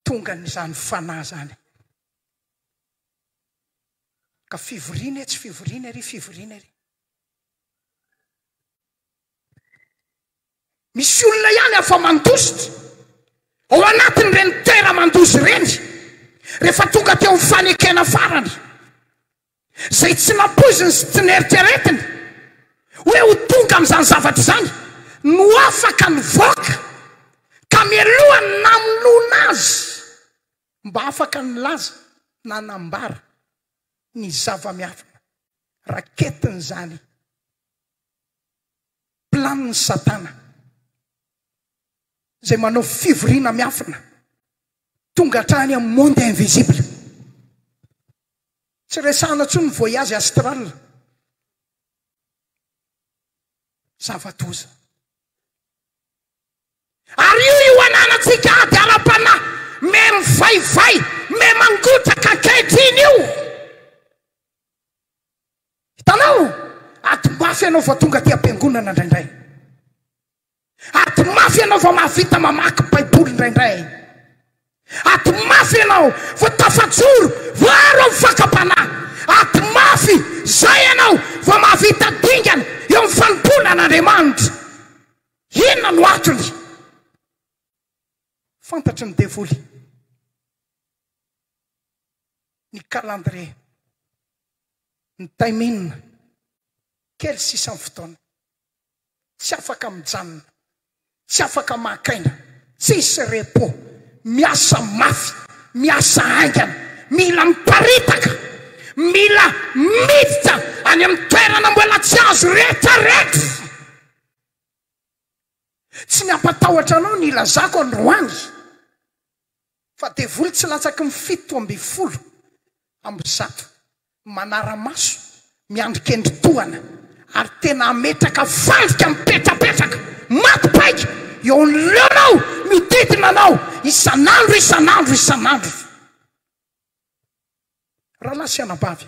tonga an'izany fanahy izany. Ka fivoriana etsy, fivoriana ery, fivoriana ery. Misy olona ihany afa-mandositra ao anatin'ireny toera-mandoza ireny rehefa tonga teo amin'ny fanekena farany, izay tsy nampoiziny sy tsy neritreretiny hoe ho tonga amin'izany zavatra izany no afaka nivoaka ka mialoha ny namonoana azy mba afaka nilaza nanambara ny zava-miafina raketin'izany Planin'i Satana izay manao fivoriana miafina tonga hatrany amin'ny monde invisible. Tsy resahana intsony ny voyage astral. Zava-doza. Ary io io ananantsika ady ara-panahy me mivaivay, me mangotraka ankehitriny io. Hitanao? Ady mafy ianao vao tonga aty am-piangonana indraindray. Ady mafy ianao vao mahavita mamaky Baiboly indraindray. Ady mafy ianao vao tafajoro, voaro amin'ny fakam-panahy. Ady mafy izay ianao vao mahavita dingana eo amin'ny fanompoana an'Andriamanitra. Inona no antony? Fantatry ny devoly ny calendrier. Ny timing, kely sisa ny fotoana. Tsy afaka mijanona, tsy afaka maka aina, tsisy repos, miasa mafy, miasa haingana, mila miparitaka, mila miditra any amin'ny toerana mbola tsy azo rehetrarehetra. Tsy ny hampatahotra anao ny ilazako androany. Fa devoly tsy latsaky ny 117 manara-maso, miandry kendry tohana ary tena hametraka fandrika mipetrapetraka, maty paika eo anoloanao, mihodidina anao isan'andro isan'andro isan'andro. Rahalahy sy anabavy,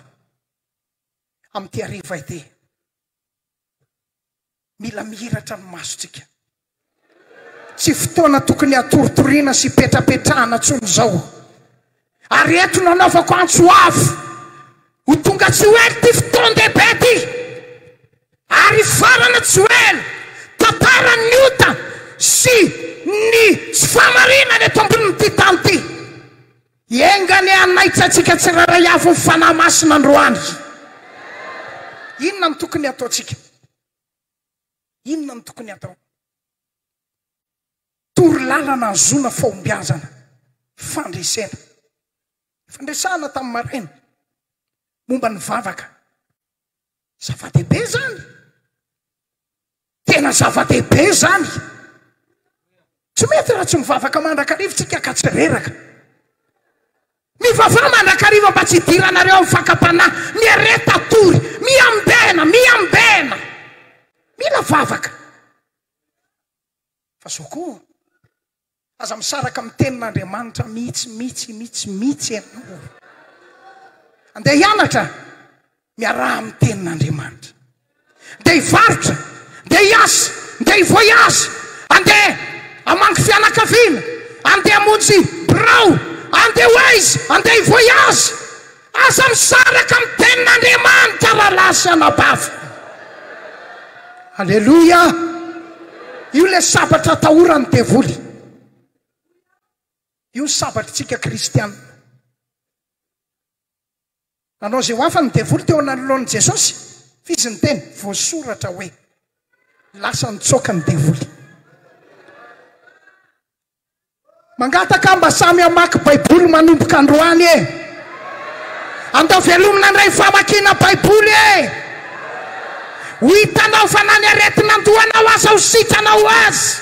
amin'ity hariva ity, Mila mihiratra ny masontsika. Tsy fotoana tokony hatoritoriana sy hipetrapetrahana intsony izao. Ary eto no anaovako antso avo. Ho tonga tsy ho ela ity fotoan-dehibe ity. Ary hifarana tsy ho ela. Tantaran'ny ota sy ny tsy fahamarinana eto ambonin'ity tany ity. Enga anie hanaitra antsika tsirairay avy ny Fanahy Masina androany. Inona no tokony hataontsika? Inona no tokony hatao? Toro lalana ahazoana fahombiazana, fandresena. Fandresahana tamin'ny maraina momba ny vavaka. Zava-dehibe izany. Tena zava-dehibe izany. Tsy mety raha tsy mivavaka mandrakariva tsika ka tsy reraka. Mivavaha mandrakariva mba tsy hidiranareo amin'ny fakam-panahy. Miareta tory, miambena, miambena. Mila vavaka. Fa zao koa, aza misaraka amin'ny tenin'Andriamanitra mihitsy, mihitsy, mihitsy, mihitsy ianao. Andeha hianatra, miaraha amin'ny tenin'Andriamanitra. Ndeha hivarotra, ndeha hiasa, ndeha hi-voyage, andeha hamangy fianakaviana, andeha hamonjy birao, andeha ho aiza, andeha hi-voyage. Aza misaraka amin'ny tenin'Andriamanitra rahalahy sy anabavy. Aleloia! Io ilay sabatra atahoran'ny devoly. Io ny sabatr'tsika kristiana. Nanao izay ho afany ny devoly teo anoloan'i Jesosy, fa izy niteny, voasoratra hoe, lasa nitsoaka ny devoly. Mangataka aho mba samy hamaky Baiboly manomboka androany e! Andao velomina indray ny famakiana Baiboly e! Ho hitanao fa na ny aretin'andohanao aza ho sitrana ho azy.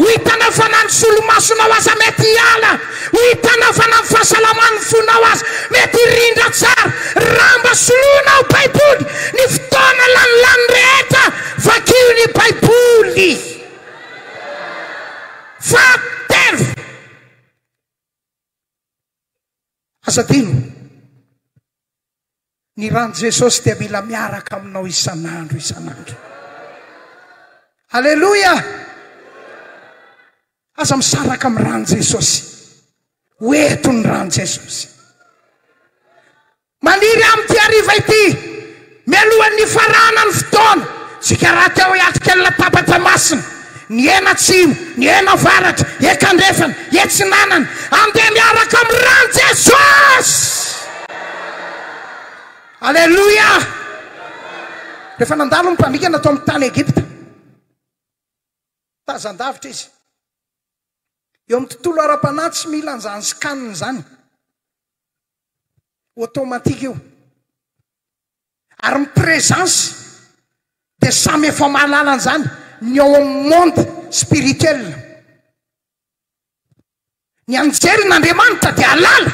Ho hitanao fa na ny solomasonao aza mety hiala. Ho hitanao fa na ny fahasalaman'ny fonao aza mety hirindra tsara. Raha mba soloinao Baiboly ny fotoana lanilany rehetra, vakio ny Baiboly. Fahatelo, aza adino, ny ran'i Jesosy dia mila miaraka aminao isan'andro isan'andro. Aleloia! Aza misaraka amin'ny ran'i Jesosy. Ho eto ny ran'i Jesosy. Maniry amin'ity hariva ity, mialohan'ny hifarana ny fotoana, isika rahateo hiatrika ny latabatra masina, ny eny atsimo, ny eny avaratra, ekandrefana, etsinanana, andeha miaraka amin'ny ran'i Jesosy! Aleloia! Rehefa nandalo ny mpandringana tao amin'ny tany Egypta, tazan-davitra izy. Eo amin'ny tontolo ara-panahy tsy mila an'izany scan izany. Automatique io. Ary ny présence dia samy efa mahalala an'izany ny ao amin'ny monde spirituel. Ny anjelin'Andriamanitra dia halala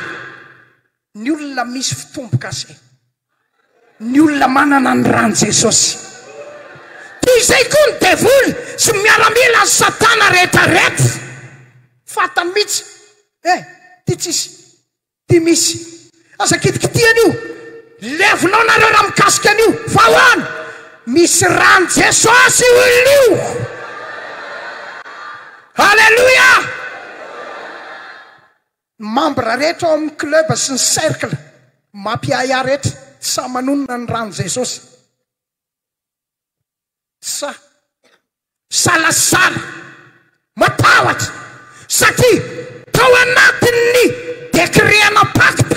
ny olona misy fitombokase. Ny olona manana ny ran'i Jesosy. Toy izay koa ny devoly sy ny miaramilan'i Satana rehetra rehetra. Fantany mihitsy. Eh, ty tsisy. Ty misy. Aza kitikitihana io. Levonao nareo raha mikasika an'io. Fa ahoana? Misy ran'i Jesosy io olona io. Alléluia! Ny membre rehetra ao amin'ny club sy ny cercle mampiahiahy rehetra tsy sahy manonona ny ran'i Jesosy. Sa. Salasala. Matahotra. Satria tao anatin'ny décret-na pacte.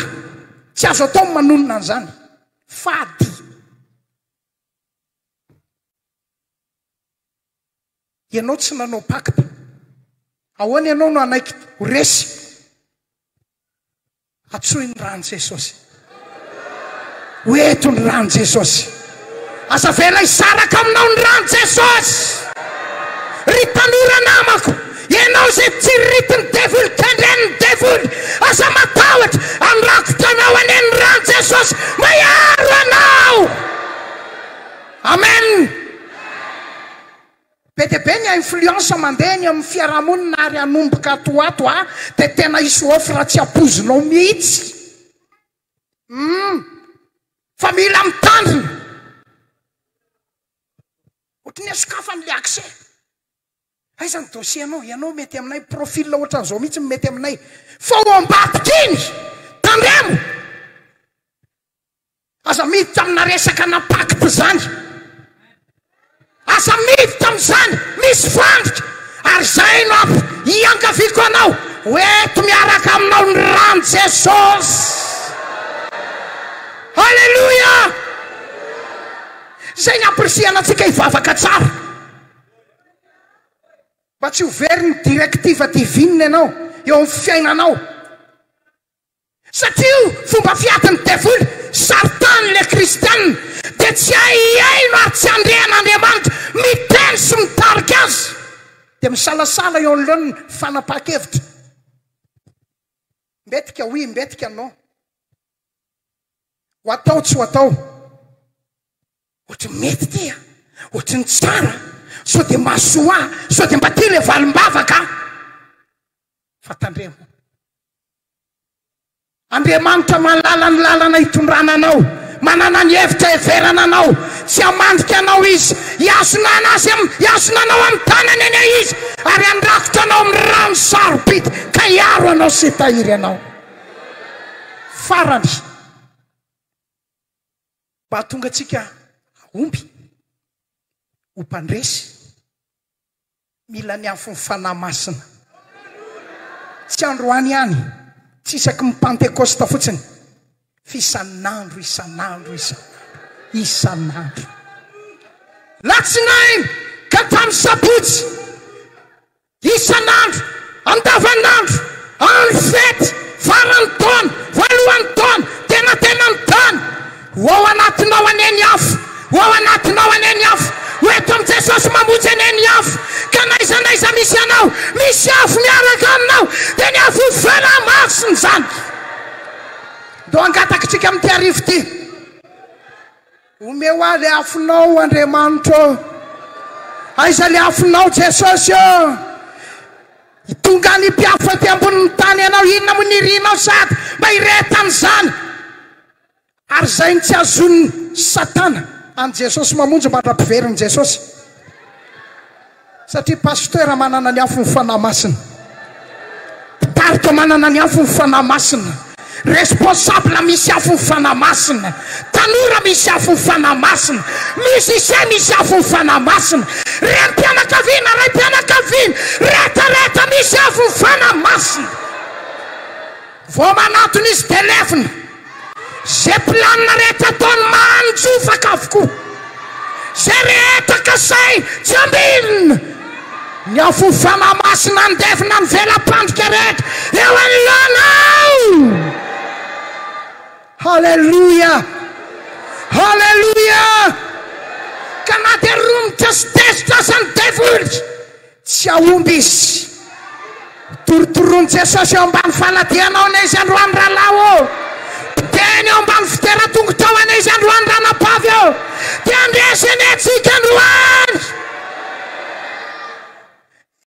Tsy azo atao ny manonona an'izany. Fady. Ianao tsy nanao pacte. Ahoana ianao no hanaiky ho resy? Antsoy ny ran'i Jesosy. Ho eto ny ran'i Jesosy. Aza avela hisaraka aminao ny ran'i Jesosy. Ry tanora namako, ianao izay tsiriritin'ny devoly, kendren'ny devoly, aza matahotra, handrakotra anao anie ny ran'i Jesosy mba hiaro anao. Amen. Be dia be ny influence mandeha eny amin'ny fiarahamonina ary hanomboka ato ho ato a dia tena hisy offre tsy ampoizinao mihitsy. Humm. Fa mila mitandrina. Ohatry ny sokafany le accès. Aiza ny dossier anao? Ianao mety aminay, profil ohatran'izao mihitsy no mety aminay. Fa ao ambadika iny, tandremo! Aza miditra amina resaka na pacte izany. Aza miditra amin'izany, misy fandrika. Ary izay no amp iangaviako anao, ho eto miaraka aminao ny ran'i Jesosy. Alléluia! Izay ny ampirisihana antsika hivavaka tsara. Mba tsy ho very ny directive divine ianao eo amin'ny fiainanao. Satria io fomba fiadin'ny devoly, saritany le kristiana, dia tsy hay hihaino ary tsy handre an'Andriamanitra miteny sy mitarika azy. Dia misalasala eo anoloan'ny fanapahan-kevitra. Mbetika oui, mbetika non. Ho atao tsy ho atao. Ohatry ny mety ity a! Ohatry ny tsara! Sao dia mahasoa ahy, sao dia mba ty le valim-bavaka a! Fa tandremo. Andriamanitra mahalala ny lalana hitondrana anao, manana ny hevitra heverana anao, tsy hamandrika anao Izy, hihazona azy am, hihazona anao amin'ny tanany anie Izy, ary handrakotra anao amin'ny rano sarobidy ka hiaro anao sy hitahiry anao. Farany, mba hahatonga antsika hahomby, ho mpandresy, Mila ny afon'ny Fanahy Masina. Tsy androany ihany, tsy isaky ny Pantekosta fotsiny, f'isan'andro, isan'andro, isan'andro, isan'andro. Latsinainy ka hatramin'ny sabotsy. Isan'andro, andavanandro, andro fety, faran'ny taona, voalohan'ny taona, tenatenan'ny taona. Ho ao anatinao anie ny afo, ho ao anatinao anie ny afo, ho eto amin'i Jesosy mamonjy anie ny afo, ka n'aiza n'aiza misy anao, misy afo miaraka aminao, dia ny afo Fanahy Masina izany. Ndao hangatakitsika amin'ity hariva ity. Omeo ahy le afonao Andriamanitro ô! Aiza le afonao Jesosy ô! Tonga any mpiafo aty ambonin'ny tany ianao, inona moa nirinao sady mba hirehetana izany? Ary izay no tsy azon'ny satana an'i Jesosy mamonjy mandra-piverin'i Jesosy. Satria pasteur manana ny afon'ny Fanahy Masina. Mpitarika manana ny afon'ny Fanahy Masina. Responsable misy afon'ny Fanahy Masina. Tanora misy afon'ny Fanahy Masina. Musicien misy afon'ny Fanahy Masina. Renim-pianakaviana, raim-pianakaviana, rehetra rehetra misy afon'ny Fanahy Masina. Vao manatona izy dia lefona. Ze planina rehetra ataony manjofaka avokoa. Ze rehetra kasainy tsy ambinina. Ny afo Fanahy Masina handevona ny vela-pandrika rehetra eo anoloanao. Haleloia! Haleloia! Ka na dia romotra sy tezitra aza ny devoly, Tsy hahomby izy. Torotoroin'i Jesosy eo ambany faladianao anie izy androany rahalahy ô! Potehiny eo ambany fiteran-tongotrao anie izy androany ranabavy ô! Dia handresy anie tsika androany!